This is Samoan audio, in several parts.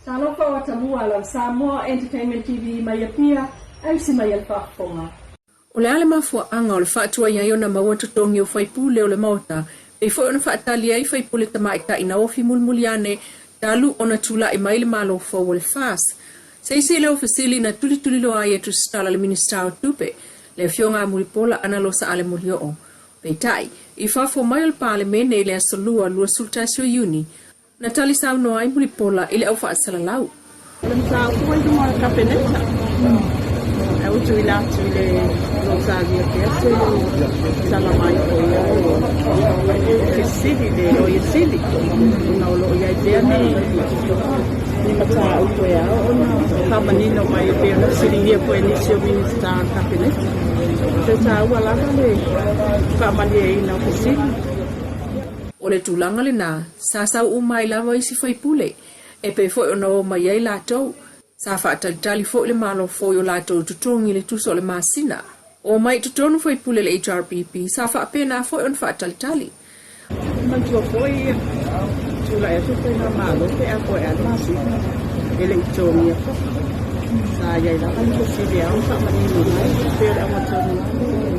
Talofa o atamua lau Samoa Entertainment TV mai Apia, ausi mai e le faafofoga. O le a le mafuaaga o le faatuai ai ona maua totogi o faipule o le Maota, pei foi ona faatali ai faipule tamaitai na ofi mulimuli ane talu ona tulai mai le Malo fou o le FAS? Se isi lea o fesili na tulituliloa ai e tusitala le Minisita o Tupe, le Afioga a Mulipola Anarosa Ale Molioo. Peitai, i fafo mai o le Palemene i le Aso Lua 21 o Iuni, na tali saunoa ai Mulipola i le au faasalalau. O le mataupu i luga o le Kapeneta, e ua tuuina atu i le lotalia pea se tala mai foi a le Ofisa Sili, le Loia Sili, ona o lo o i ai pea ni mataupu e ao ona faamanino mai e pei ona fesiligia foi e nisi o Minisita o le Kapeneta. E taua lava le faamalieina o fesili. O le tulaga lena, sa sau uma ai lava isi faipule, e pei foi ona o mai ai latou. Sa faatalitali foi le Malo fou i o latou totogi i le tusa o le masina. O mai i totonu faipule le HRPP, sa faapena foi ona faatalitali. Manatua foi ia, tulai atu le faigamalo pe a toe a le masina, e le i totogia foi. Sa i ai lava ni fesili e ao ona faamanino mai, pei o le auga tonu lava lea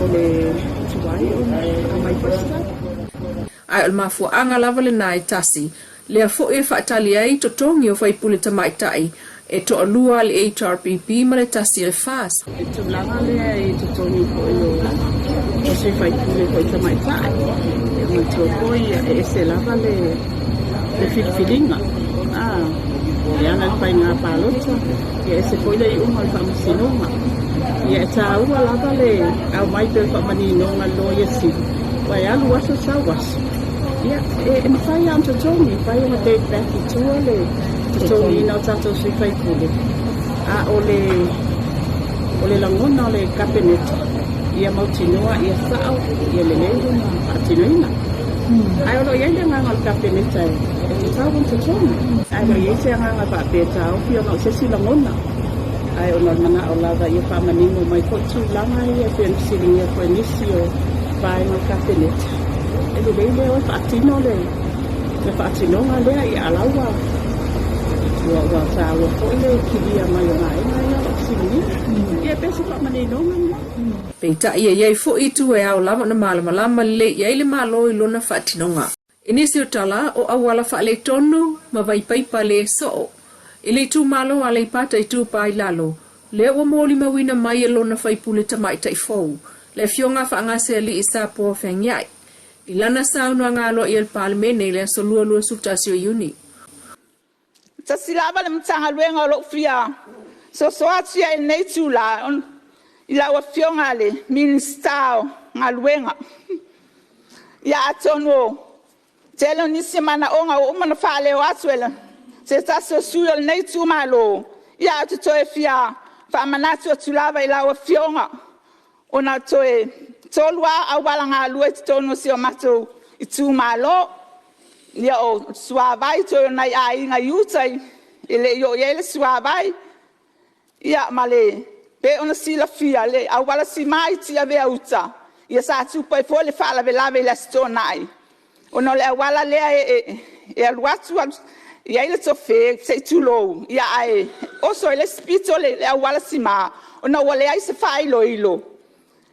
o le tuai ona aumai foi se tali. Ae o le mafuaaga lava lena e tasi, lea foi e faatali ai totogi o faipule tamaitai e toalua a le HRPP ma le tasi a le FAS. I tulaga lea i totogi foi o sui faipule foi tamaitai, e manatua foi e ese lava le filifiliga e ala i le faiga palota, e ese foi le iuga o le faamasinoga. Ia e taua lava le aumai pea o le faamaninoga i le Loia Sili, aua e alu aso sau aso, ia e mafai lava ona totogi, e mafai ona date back i tua le totogiina o tatou sui faipule, a o le lagona o le Kapeneta, ia mautinoa ia sao, ia lelei lona faatinoina. Ae o lo o i ai le agaga o le Kapeneta e tatau ona totogi, ae le o i ai se agaga faapea e taofi ona o se isi lagona, ae ona o le manao lava ia faamanino mai foi tulaga ia e pei ona fesiligia foi e nisi o vaega o le Kapeneta, e lelei le o e faatino le faatinoga lea, ia a la ua taua foi le kilia mai o vaega ia o lo o fesiligia. Ia e pei o se faamaninoga lena. Peitai e i ai foi itu e ao lava ona malamalama lelei i ai le Malo i lona faatinoga. I nisi o tala, o auala faaletonu ma vaipaipa le soo i le itumalo Aleipata Itupa i Lalo, lea ua molimauina mai e lona faipule tamaitai fou, le Afioga a Faagasealii Sapoa Feagiai, i lana saunoaga aloaia i le Palemene i le aso Lua 21 o Iuni. E tasi lava le Matagaluega o lo o fia soso atu i ai i lenei itula, i lau Afioga i le Minisita o Galuega. Ia atonu o le tele o nisi manaoga ua uma ona faaleo atu e se tasi o sui usufono o lenei itumalo, ae ou te toe fia faamanatu atu lava i lau Afioga, ona toe 3 lava auala galue i totonu o si o matou itumalo. Ia o le suavai, toe o nai aiga i uta e le i oo i ai le suavai, ma le… pei ona silafia le auala sima i Tiavea uta, sa tupu ai foi le faalavelave i le Aso Toonai, ona o le auala lea e alu atu e i ai le tofe se i tulou, ae oso i le isi pito le auala sima, ona ua leai se faailoilo,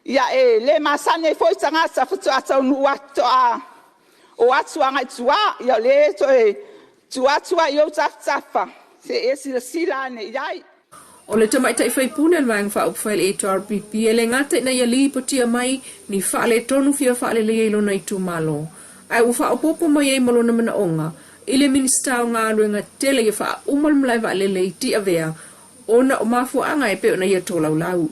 e le masani ai foi tagata faatoa taunuu atu faatoa o atu agai i tua. Ia o lea e toe tuu atu ai i ou tafatafa se i e silasila ane i ai. O le tamaitai faipule o le Vaega Faaupufai a le HRPP e le gata ina ia lipotia mai ni faaletonu fia faaleleia i lona itumalo, ae ua faaopoopo mai ai ma lona manaoga i le Minisita o Galuega Tetele ia faauma le malae vaalele i Tiavea ona o mafuaaga e pei ona ia tolaulau.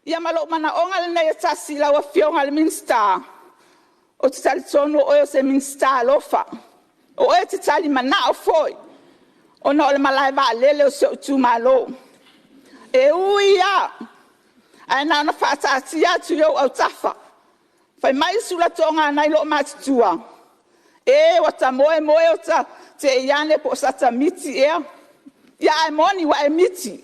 Ia ma lou manaoga lenei e tasi lau Afioga i le Minisita, ou te talitonu o oe o se Minisita alofa, o oe e te talimanao foi ona o le malae vaalele o si ou itumalo. E ui lava, ae na ona faataatia atu i ou autafa, fai mai le sulatoga a nai loomatutua, e ua ta moe moe ota tei ane po o sata miti ea. Ia ae moni ua e miti,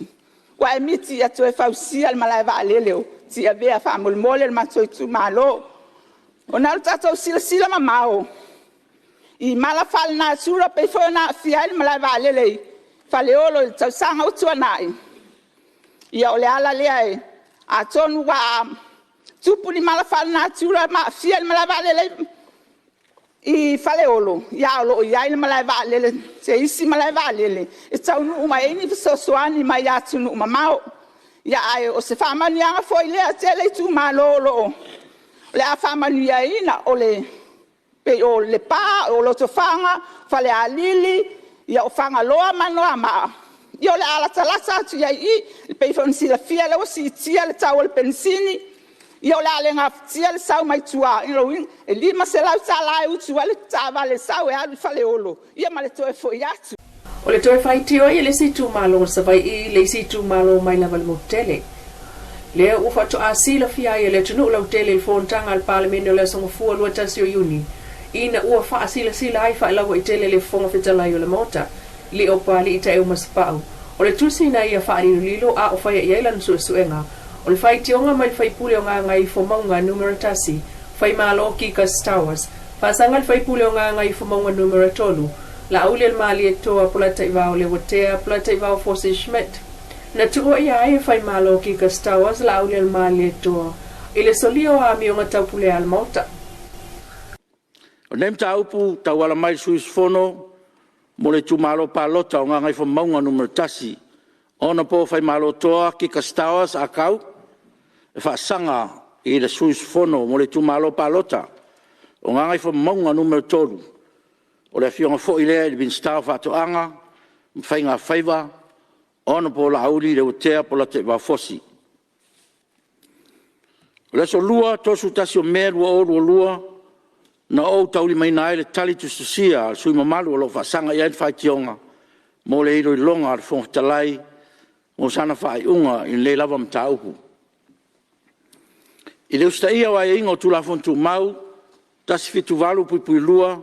ua e miti ia toe fausia le malae vaalele o Tiavea faamolemole lo matou itumalo. Ona o le tatou silasila mamao i mala faalenatura e pei foi ona aafia ai le malae vaalele i Faleolo i le tausaga ua tuanai. Ia o le ala lea, atonu a tupu ni mala faalenatura ma aafia le malae vaalele i Faleolo, a o lo o i ai se isi malae vaalele e taunuu mai ai ni fesoasoani mai atunuu mamao. Ae o se faamanuiaga foi lea, e tele itumalo o le a faamanuiaina, e pei o Lepa, o Lotofaga, Falealili, o Fagaloa ma Anoamaa, ia o le a latalata atu i ai i i. E pei foi ona silafia o lea ua siitia le tau o le penisini, ia o le a le gafatia le sau mai tua, lona uiga e $500 e utu ai le taavale e sau e alu i Faleolo ma le toe foi atu. O le toe faitio ai e le isi itumalo o Savaii i le isi itumalo mai lava i le motu tele. Lea ua faatoa silafia ai e le atunuu lautele i le fonotaga a le Palemene o le Aso Gafua 21 o Iuni, ina ua faasilasila ai faalauaitele le Fofoga Fetalai o le Maota, Leopalii Taeu Masepau, o le tusi na ia faalilolilo a o faia i ai lana suesuega, o le faitioga mai le faipule o Gagaifomauga Numera 1, Faimalo Kika Stowers, faasaga le faipule o Gagaifomauga Numera 3, Laaulialemalietoa Polataivao Leuatea Polataivao Fosi Schmidt. Na tuua ia ai e Faimalo Kika Stowers Laaulialemalietoa i le solia o amioga taupulea a le Maota. O lenei mataupu e tauala mai i le sui usufono mo le Itumalo Palota o Gagaifomauga Nu.1, Honorable Faimalotoa Kika Stowers Ah Kau, e faasaga i le sui usufono mo le Itumalo Palota o Gagaifomauga Nu.3, o le Afioga foi lea i le Minisita o Faatoaga ma Faiga Faiva, Honorable Laauli Leuatea Polataivao Fosi. O le aso Lua, 31 o Me 2022, na ou taulimaina ai le tali tusitusia a le sui usufono mamalu o lo o faasaga i ai le faitioga mo le iloiloga a le Fofoga Fetalai mo sana faaiuga i lenei lava mataupu. I le usitaia o aiaiga o Tulafono Tumau 178(2),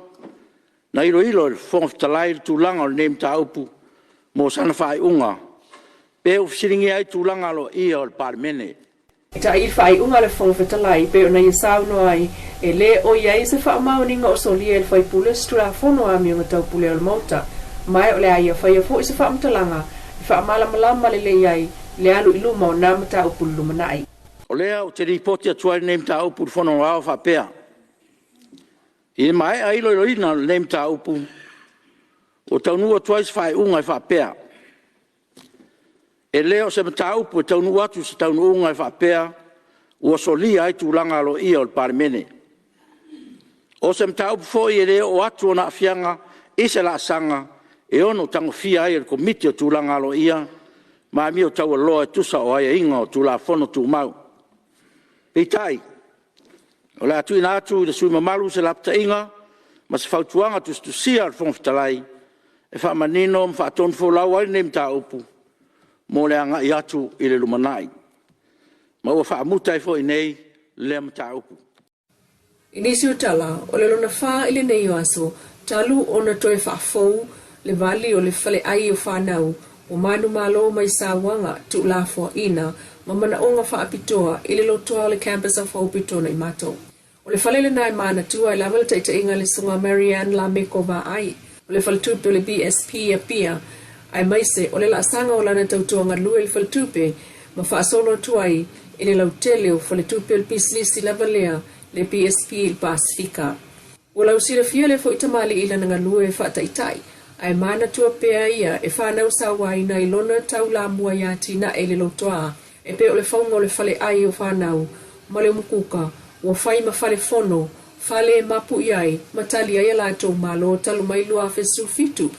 na iloilo e le Fofoga Fetalai le tulaga o lenei mataupu mo sana faaiuga, pe ua fesiligia ai tulaga aloaia o le Palemene. Peitai i le faaiuga a le Fofoga Fetalai, e pei ona ia saunoa ai, e le o i ai se faamaoniga o solia e le faipule se Tulafono o Amioga Taupulea o le Maota, ma o le a ia faia foi se faamatalaga e faamalamalama lelei ai le alu i luma o na mataupu i le lumanai. O lea ou te lipoti atu ai lenei mataupu i le Fono Aoao e faapea, I le maea iloiloina o lenei mataupu, ua taunuu atu ai se faaiuga e faapea; E le o se mataupu e taunuu atu i se taunuuga e faapea ua solia ai tulaga aloaia o le Palemene. O se mataupu foi e le oo atu ona aafiaga i se laasaga e ono tagofia ai e le Komiti o Tulaga Aloaia ma Amio Taualoa e tusa o aiaiga o Tulafono Tumau. Peitai, o le a tuuina atu i le sui usufono mamalu se lapataiga ma se fautuaga tusitusia a le Fofoga Fetalai e faamanino ma faatonufolau ai lenei mataupu mo le agai atu i le lumanai. Ma ua faamuta ai foi i inei lea mataupu. I nisi o tala, o le lona fa i lenei aso, talu ona toe faafou le vali o le faleai o fanau ua manumalo mai sauaga, tuulafoaiga ma manaoga faapitoa i le lotoa o le Campus of Hope i Tuanaimato. O le fale lena e manatua e lava le taitaiga a le Susuga Marianne Lameko Vaai, o le faletupe o le BSP i Apia, aemaise o le laasaga o lana tautua galue i le faletupe ma faasolo atu ai i le lautele o faletupe o le pisinisi lava lea le BSP i le Pasefika. Ua lausilafia lea foi tamalii i lana galue faataitai, ae manatua pea ia e fanau sauaina i lona taulamua i atinae i le lotoa, e pei o le fauga o le fale ai o fanau ma le umukuka ua fai ma fale fono, fale e mapu i ai ma tali ai a latou malo talu mai 2017,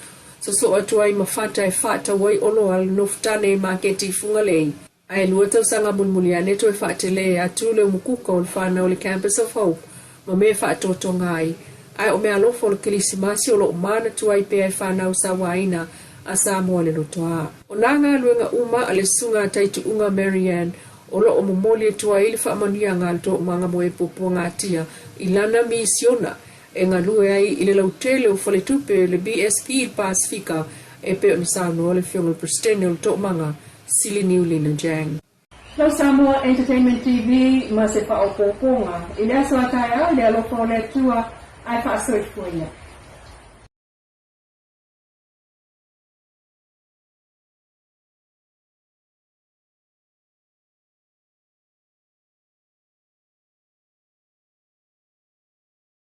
sosoo atu ai ma fata e faatau ai oloa a le nofotane i maketi i Fugalei. Ae lua tausaga mulimuli ane toe faatele atu le umukuka o le fanau o le Campus of Hope ma mea e faatoatoga ai, ae o meaalofa o le Kerisimasi o lo o manatua ai pea e fanau sauaina a Samoa le lotoa. O nā galuega uma a le Susuga a Taituuga Mary Ann o lo o momoli atu ai le faamanuiaga a le Toomaga Moe Puapuagatia i lana misiona e galue ai i le lautele o faletupe le BSP i le Pasefika e pei ona saunoa le Afioga i le Peresetene o le Toomaga, Sili Niulina Jang. Lau Samoa Entertainment TV ma se faaopoopoga i le aso a taeao i le alofa o le Atua ae faasoifua ia.